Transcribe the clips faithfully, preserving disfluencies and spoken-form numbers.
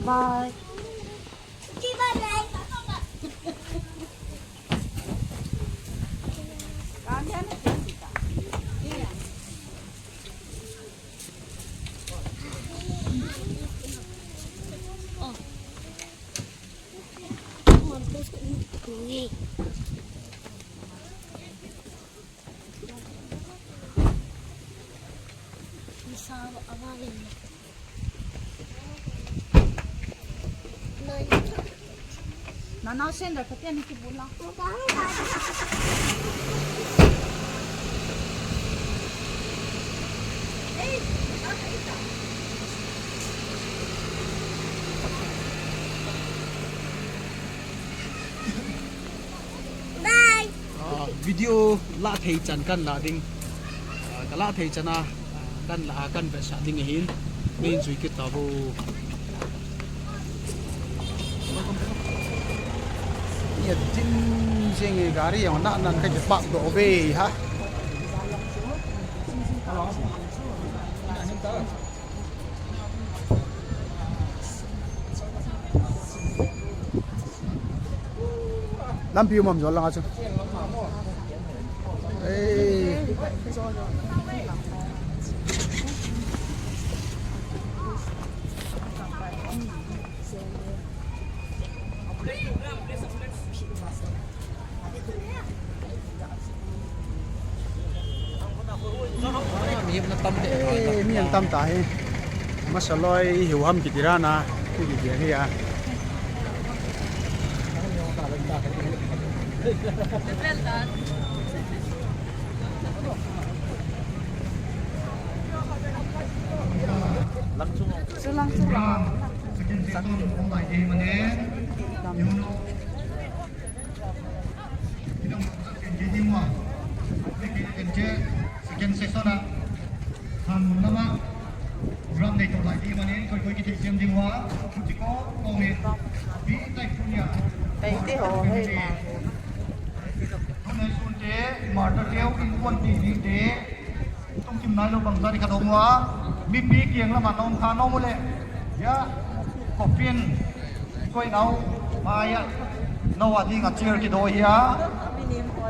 Bye. Nanao sen da, Pathen ni kibula. Bye. Ah, video la thei chan kan la ding. Ah, ka la thei chan a, ah, kan la, ah, kan vetsah ding ahin. Min sui kit ta bo. Ye tin jeng e gari jong na nan ka je park do be ha. Lampi um am jol langa chu. Ei. Mi hung tam ta hi. Masa loi hiu ham kiti ra na. Kiti kiti hi a. Lang chung. Second section, hung lai di mane. Second section a, han lama program nei to lai di manin, koi koi kiti siam ding uva, khuti ko, ko min, bi tai punya. Tai te ho, hei ma. Tunai sun te, martyr teu, inkuan ti ding te, Tum kim nai lou bang jat khat um uva, mipi kiang lama na um kha na um u le. Ya, coffin, koi nau, maya, nau a ding a chair kido hi a.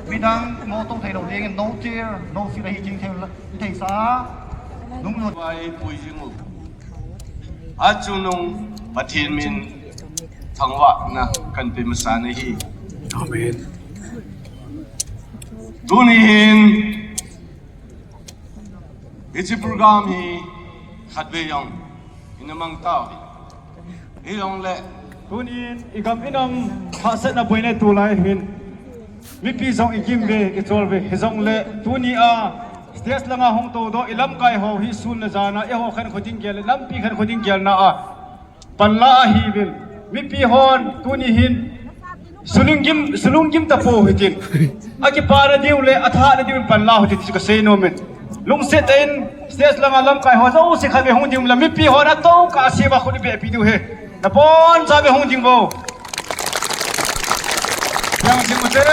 Midang mo tong thei lou ding, no chair, no seat ahi jing thei, thei sa. Nung nu. Vai pui jing u. Achungnung Pathen min thangvahna kan pe masa na hi. Amen. Tuni hin, Hiche program hi khatvei jong ina mang tau hi. Hijongle. Tunin i gam i nam hahsatna boina tulai hin. Mipi jong i gim ve, i chol ve. Hijongle tuni a stage langa hung tou doh i lamkai ho hi sun le jan a eiho khankho ding gel, lampi khankho ding gelna a. Panla ahiuvin. Mipi hon tuni hin sulunggim, sulunggim tapou hitin. Akipana diu le athahna diuvin panla u hite ti chu kasei nomin. Lungset tah in stage langa lamkai ho jouse khatvei hung ding uvin lang mipi hon atou kah a asei uva khut ibeh pi diu ahi. Nabonchauva hung ding uvo. Jang jing ute.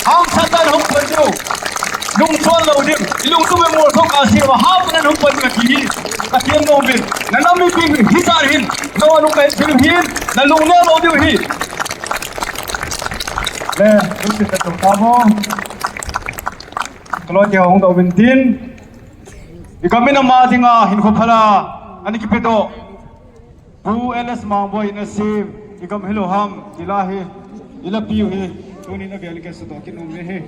Hangsan tah in hung pan diu. Lungchon lou ding. I lungtup in mol thok a seiuva hangsan tah in hung pan ding ati hi. Ka tiam nom uvin. Na nam mipi hichan hin. Na lung kai thim hin. Na lung neo lou diu ahi. Le, lungset tah in hung pan diu. Ka loi te hung doh uvin tin. I gam i nam a dinga hinkho phala. Ana kipe doh. Pu L S Mangboi in asem, i gam hilou ham, ti la hi, i lapiu hi, tunin avel in kei sudoh kit nom e hi.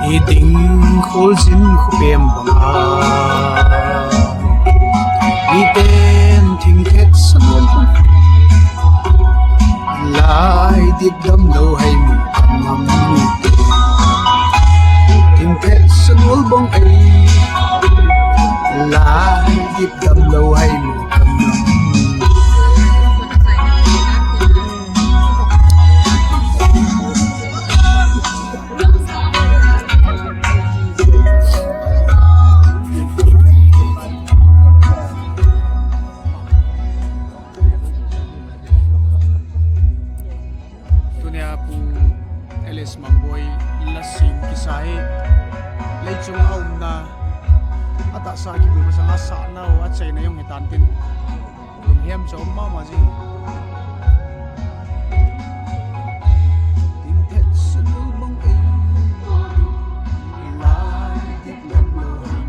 Iding khol jin khupem banga, iten thing thet sanol bang, lai dip dam lo hai mu kan nam. Thing thet sanol bang ei, lai dip dam lo hai mu kan nam. Tunia Pu Alice Mangboi la sim kisai, leichung a umna, atahsa kibui masang a sahna u, achaina jong hitan tin. Lunghem chom mama jing. Ting thet sunul bang ei. Lai dip dam lo hai.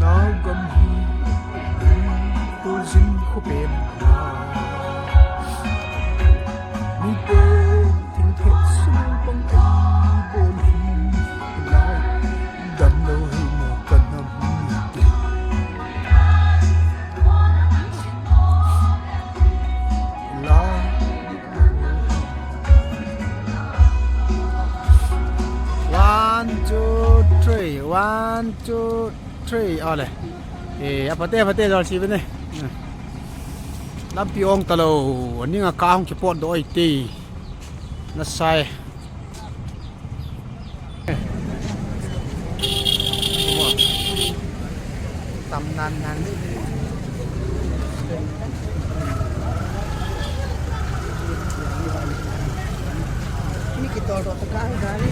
Nau gam hi, tu jin khu pen na. Mi te, thil phet sum pang ei bol hi, lai dam lo hi mo ka nam mi te. Lai One, two, three. One, two, three. Ole. Eh, apate, apate, jol si bene. Lampi ong talo. Ninga ka hong kipot do oi ti. Na sai. Tam nan nan. Mi kitol ro ta ka gari.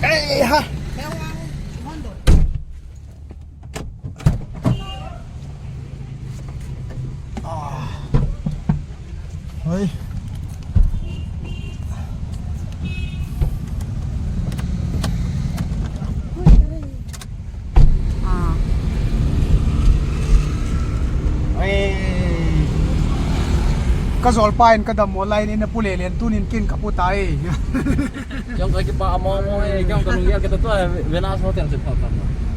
Ei ha. Hoi. Hoi. Ka jol pa in ka dam online in na pu le len tunin kin ka pu tai. Jong ka kipa amo mo e, jong ka lunggel kita tu, eh, Venus Hotel se pha pha.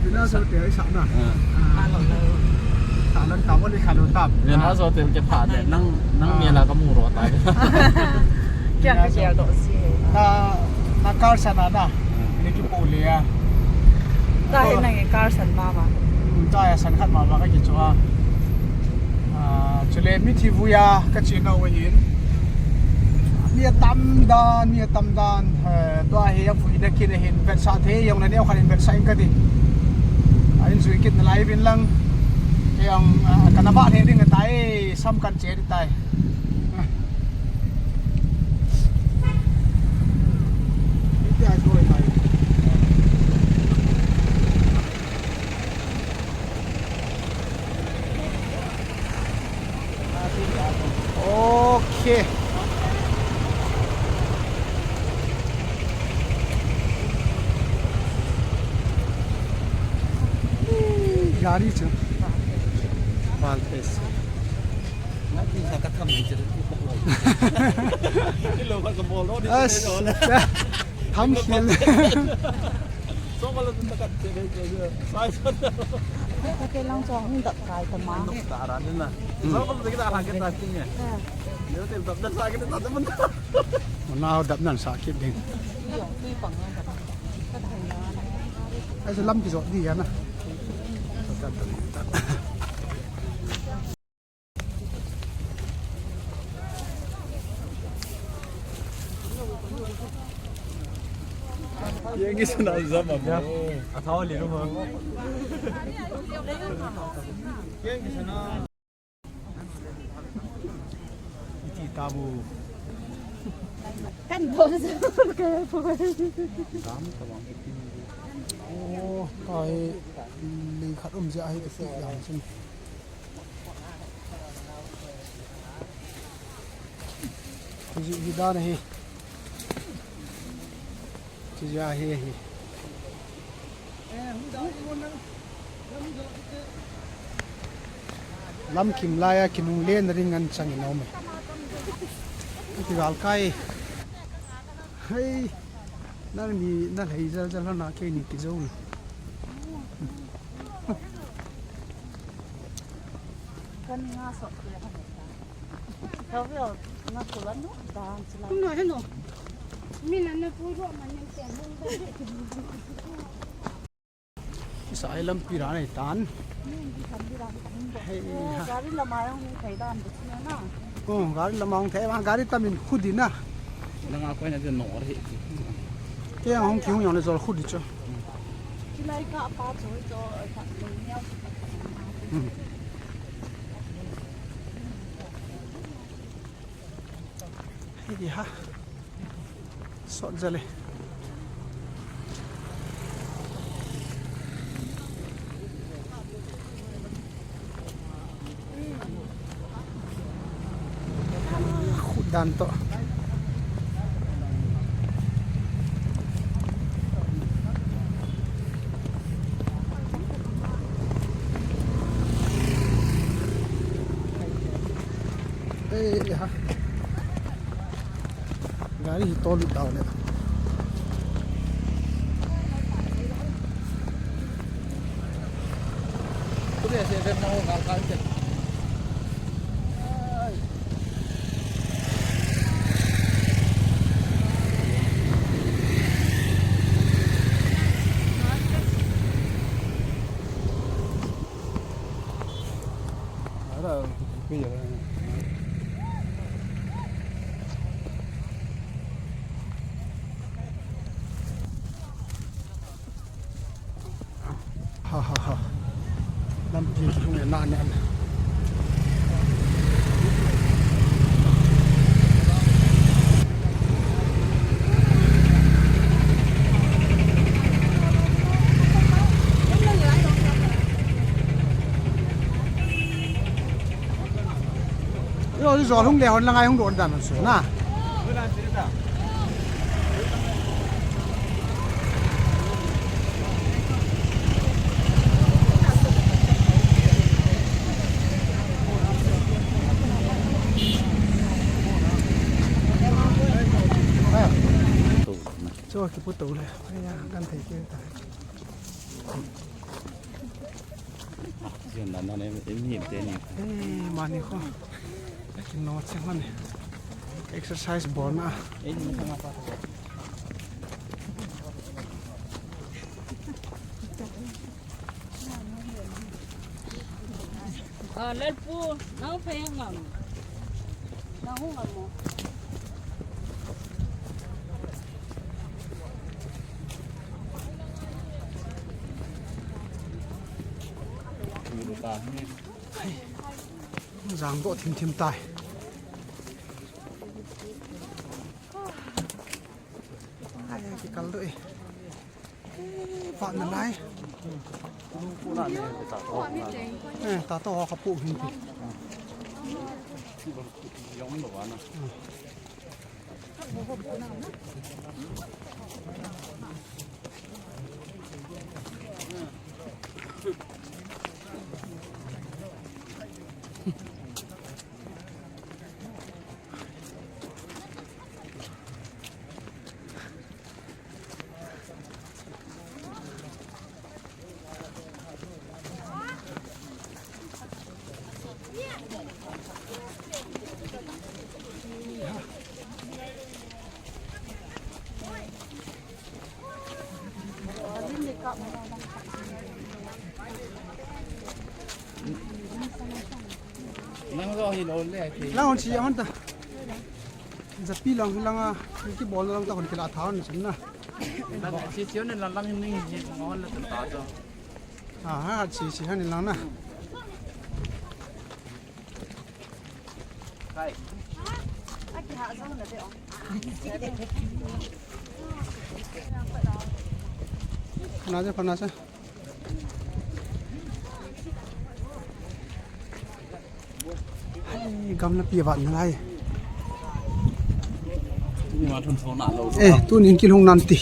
Venus Hotel, eh, sa na. Ah. Ah. Nang tamo li khalu tap. Len ha so tel ke pha le, nang, nang mi la ka mu ro ta. Kya ka gel do si he. Na, na car sana na. Ni ki po le ya. Ta he nang car san mama. Hmm, ta ya san khat mama ka ki chua. Ah, chule mithi vuya ka chi na wa hin. Mi atam dan, mi atam dan. Eh, tua hi a vui na kin a hin vetsah thei jong na neo khan in vetsah in ka ti. A in zui kit na lai vin lang. Hei ang, ah, kan a ba thei ding a tai, sam kan che di tai. Okay. Gari chu. Mal pes. As, tham khel. Kei lang chu hung dap kai ta ma. Nau dap nan sa kit ding. Ai, sa lam kijot di ya na. Yang ki sana zama mo. Athao le no ma. Yang ki sana. Iti tabu. Kan bo sa ka po. Dam tawang itin. Oh, kai li khat um ja hi ti yang sin. Hi, hi dan hi. Chi ja hi hi. Lam kim lai a kinung le na ring an chang in om e. Ti gal kai. Hei. Nang ni na lei jal jal na ke ni ki zo. Kan nga so. Hello. Mina na pu ro man ni te. Sa ai lampi ra nei tan. Hei ha. Gari lama hung thei dan bu na. Oh, gari lama hung thei, gari tamin khudi na. Nang a koi na de no re. Ke hung ki hung yang le jol khudi cho. Kilai ka pa cho cho ka le nia. Hmm. Hei ha. Sot jale. Khut dan to. Ei ha. Gari hi tolu tau le. Kuri ase ver na ho gal kal te. Ha ha ha. Lampi kihung e na ne. Yo, jol hung le hon la ngai hung don dan su na. Cho ki pu to le. Ai ya, kan thei ki ta. Mani kho. Kino chang mani. Exercise bolna. Ah, Lalpu, nang phei ngam. Nang hung ngam mo. Jang doh thim thim tai. Ai, kikal doh e. Vat nalai. Eh, ta to ka pu hin pi. Nang jo hi lo le ti. Lang hon chi hon ta. Japi lang hi lang a, kibol lang ta hon kila tha hon chun na. Lang chi chi hon lang lang ni hi hon la ta ta jo. Ah, ha, chi chi hon lang na. Kai. Aki ha jo na de o. Na je, na je. Hai, gamla pi vat nalai. Eh, tunin kilhung nan ti.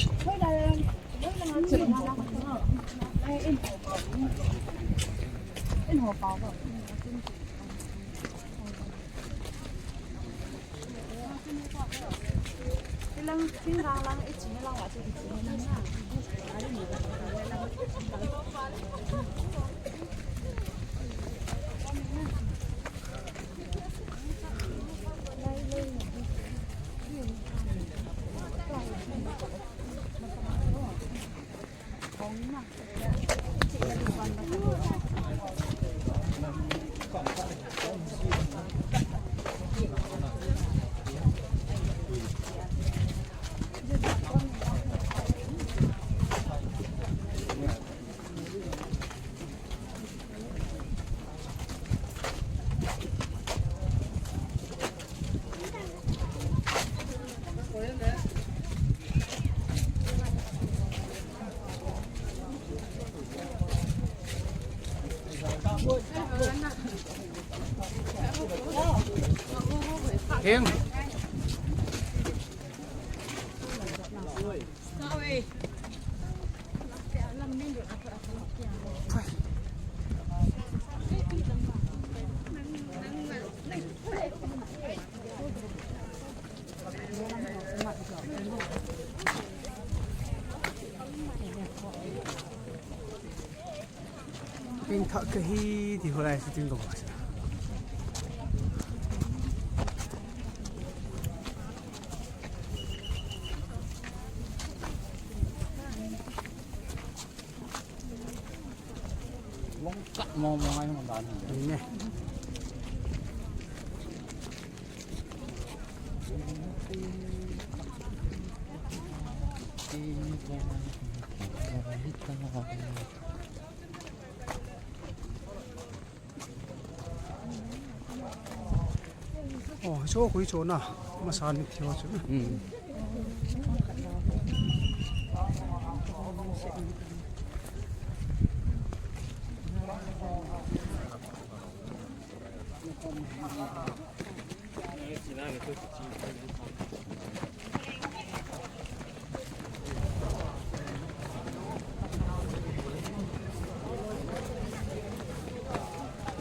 King. Pengthah kahi ti ho lai shooting ka bol. Long cut mo mo ngai mo dan. Ni ne. Oh, cho khui cho na. Masa ni thiu chu. Hmm.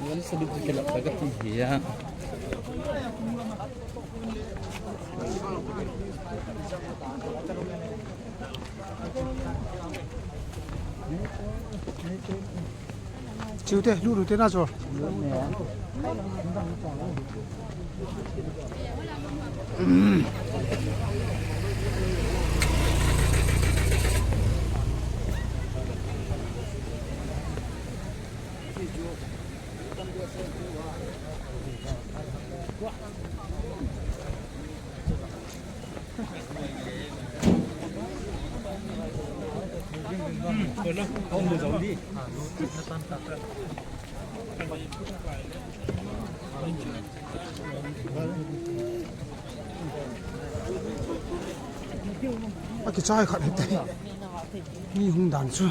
Wala sa dito kila pagkatihiya. Chiu te, lu lu te na cho. Akichai khat hite. Mi hung dan chu.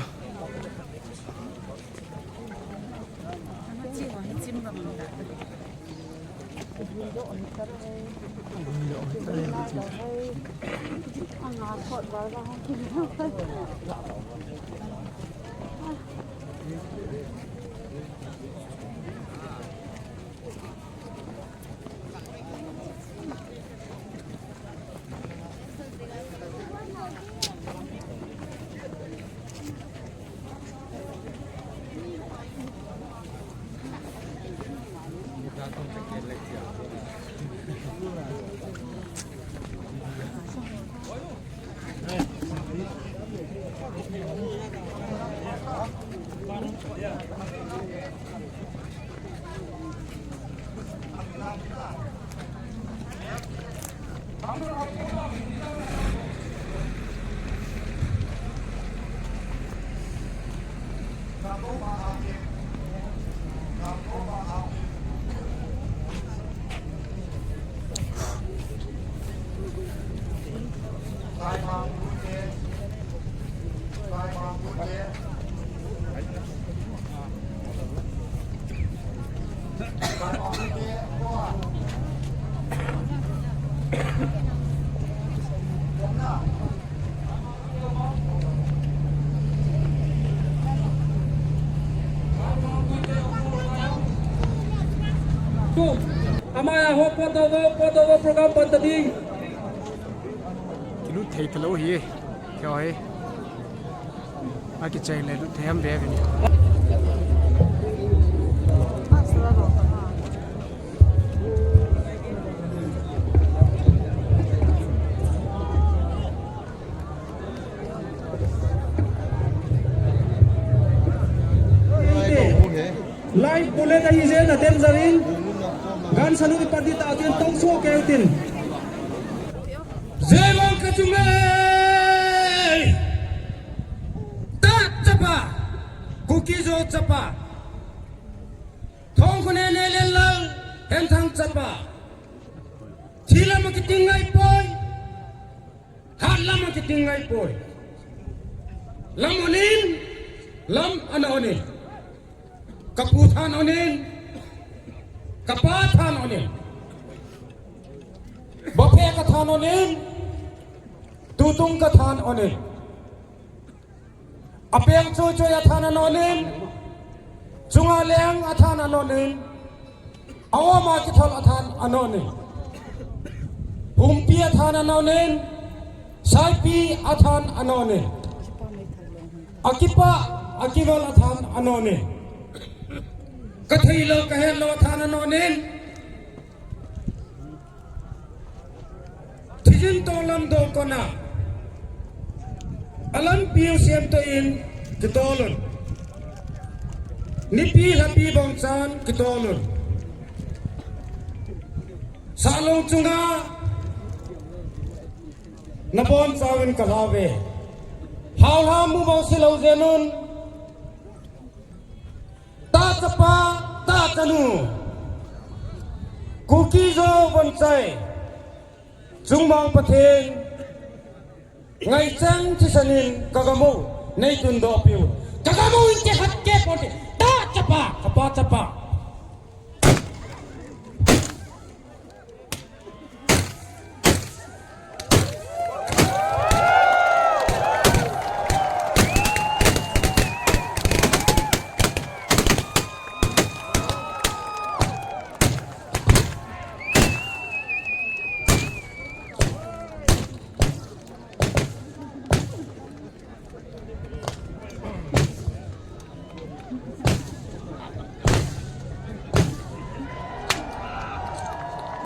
Amaya ho podovo, podovo program pan ta ding. Kilut thei talou hi. Kio hi. Akichai le lut thei ham ve ve ni. Live bullet ahi jeh in atem jal in, gan salute party tah a chun tong soh kei tin. Jai Wang Kachung e! Tah chapa! Kuki-Zo chapa! Thongkhone Neilenlal Henthang chapa! Thi lam a kiting ngai poi. Hat lam a kiting ngai poi. Lam onin, lam ana onin. Ka pu than onin, ka pa than onin. Baphe ka than onin, tutung ka than onin. Apeng chuichui a than ana onin, chunga leng a than ana onin, aoma kithol a than ana onin, humpi a than ana onin, saipi a than ana onin, akipah, akivol a than ana onin, ka theilou, ka hetlou a than ana onin. Thijin tonglam dongkona, alampiu semtoh in kitolun. Nipi lhapi bongchan kitolun. Sahlong chunga nabonchauvin kalhauve. Haolha mu bou silou jenun. Tah chapa, tah chanu. Kuki-Zo vonchai. Chungmang Pathen. Ngaichang thisan in ka gam u nei tundoh piu. Ka gam u in kei khat kei ponte. Tah chapa, ka pa chapa.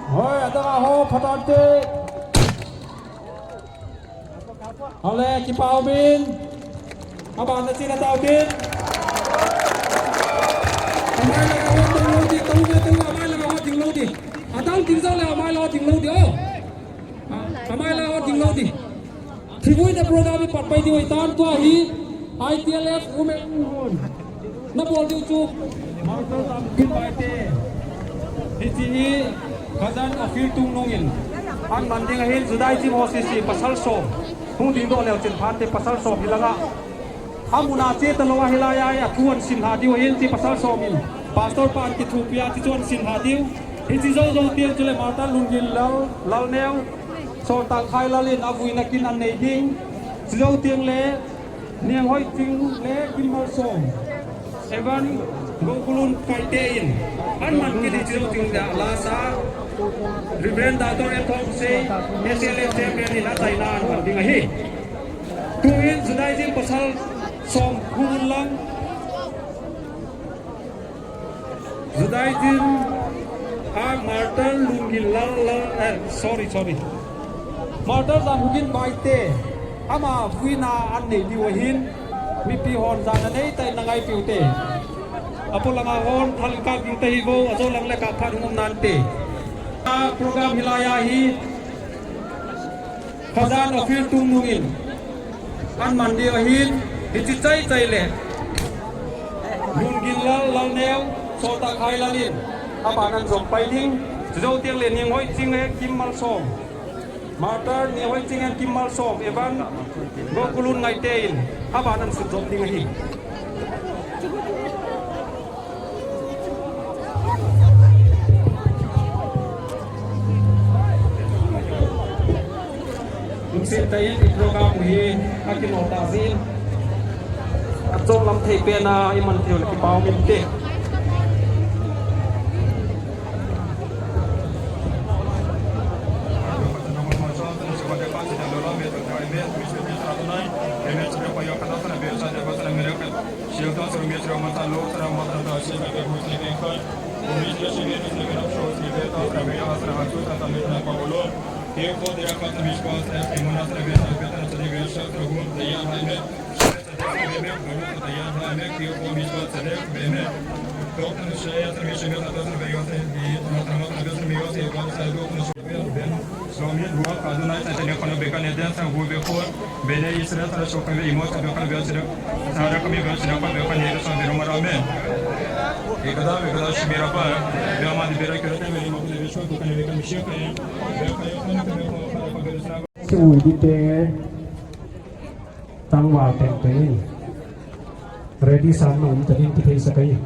Hoi, adang a ho, phatah te. Ahile, kipah umin. Abana chena tao tin. Amai la ho ding lou ding, tao ding, tao, amai la ho ding lou ding. Adang ding jong le amai la ho ding lou ding, o. A, amai la ho ding lou ding. Thivui na program hi patpai diu ahitan, tua hi I T L F women hon. Nabol diu chu. Marshal Tamkin Baite. Hiche hi Khazan Ophir Tungnung in. Aman ding ahin Judaism ho sese pasal som. Hung dingdoh leu chun phante pasal som hilanga. Amun a che talou ahi lai a, athu ahin lha diu ahin hiche pasal som in. Pastor pan kithupi a hiche chu ahin lha diu. Hiche jou jou teng chule Martyr Lunggil Lal, Lalneo. Soltah Khailal in avuina kin anei ding. Chujou teng le, Niang Hoiching le Kim Malsom. Evan Gokulun Kaite in. Aman kin hiche jou teng le lasa. Reverend Doctor N Thomsei, S L F chairman in achaina aman ding ahi. Tuin Judaism pasal som hung un lang. Judaism a Martyr Lunggil Lal, Lal, eh, sorry, sorry. Martyr Jan Hugin Baite, ama vuina anei diu ahin, mipi hon jan anei tah in na ngaipiu te. Apolang a hon thal kap ding te hi vo, ajou lang le kap phat hung um nante. A program hilai a hi, Khazan Ophir Tungnung in aman diu ahin, hiche chai chai le. Lunggil Lal, Lalneo, Soltah Khailal in, aban ahin jom pai ding. Chujou teng le Niang Hoiching le Kim Malsom. Martyr Niang Hoiching and Kim Malsom, Evan Gokulun Ngaite in, aban ahin sut jom ding ahi. Lungset tah in i program u hi akinoh tah jeh in, achom lam thei pen a iman thei u le kipah um inte. Somi ruak ka duna sa tene kono beka ne den sa hu be ko bene Israel sa so ka be imo sa be ka be sa da sa da ka be sa da ka be ka ne sa be ro mara me. Ekada ekada shibira pa be ma di bera kira te me mo ne so ka ne be ka mi shi ka ne be ka yo ka ne be ko ka be sa. Chu di te tangval teng te ready sa ma um ta din ti thei sa kai.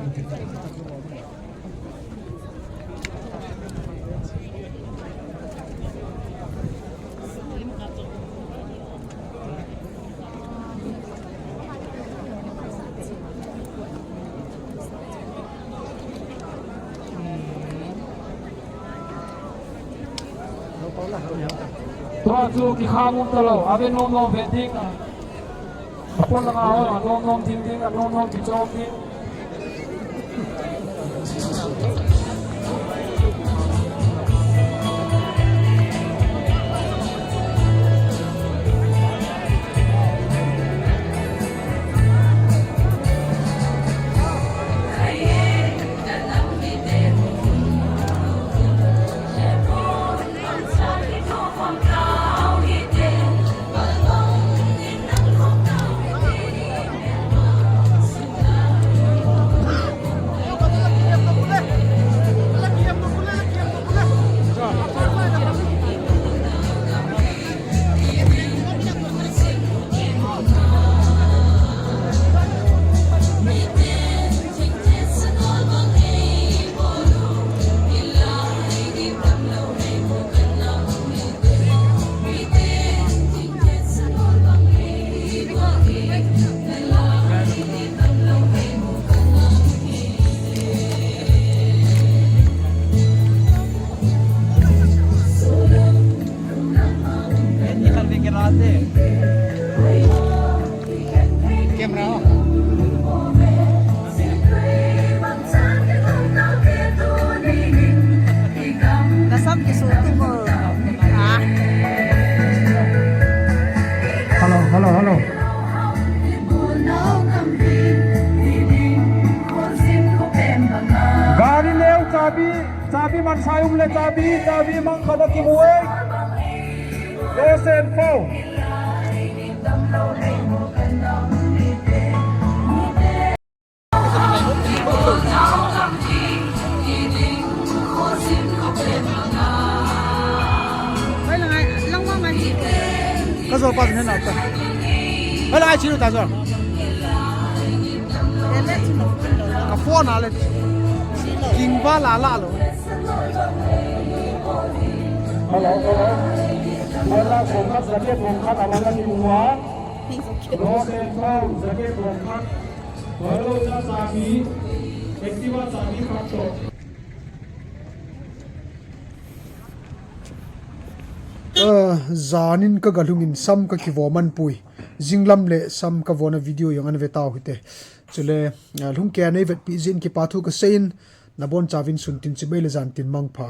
Tua chu kikham um talou, ave nom nom vet ding. Apon langa hon, anom nom ding ding, anom nom kichom ding. Hello, hello, hello. Gari leo chabi, chabi mansai um le chabi, chabi mang khat a kimu e. Lost and found. Ka zo pa ne na ta. Hala ai chiru ta zo. Ka phone a le. King ba la la lo. Hello, hello. Wala ko ka sa ke ko ka ta wala ni wa. Lost and found, sa ke ko ka. Hello, sa sa bi. Activa sa bi ka to. Ah, janin ka galhungin sam ka kivo man pui. Jinglam le sam ka vona video jong an ve tau hite. Chule, ah, lhung kei a nei vetpi jin kipa thu ka seiyin, nabon chauvin sun tin chibai le jan tin mangpha.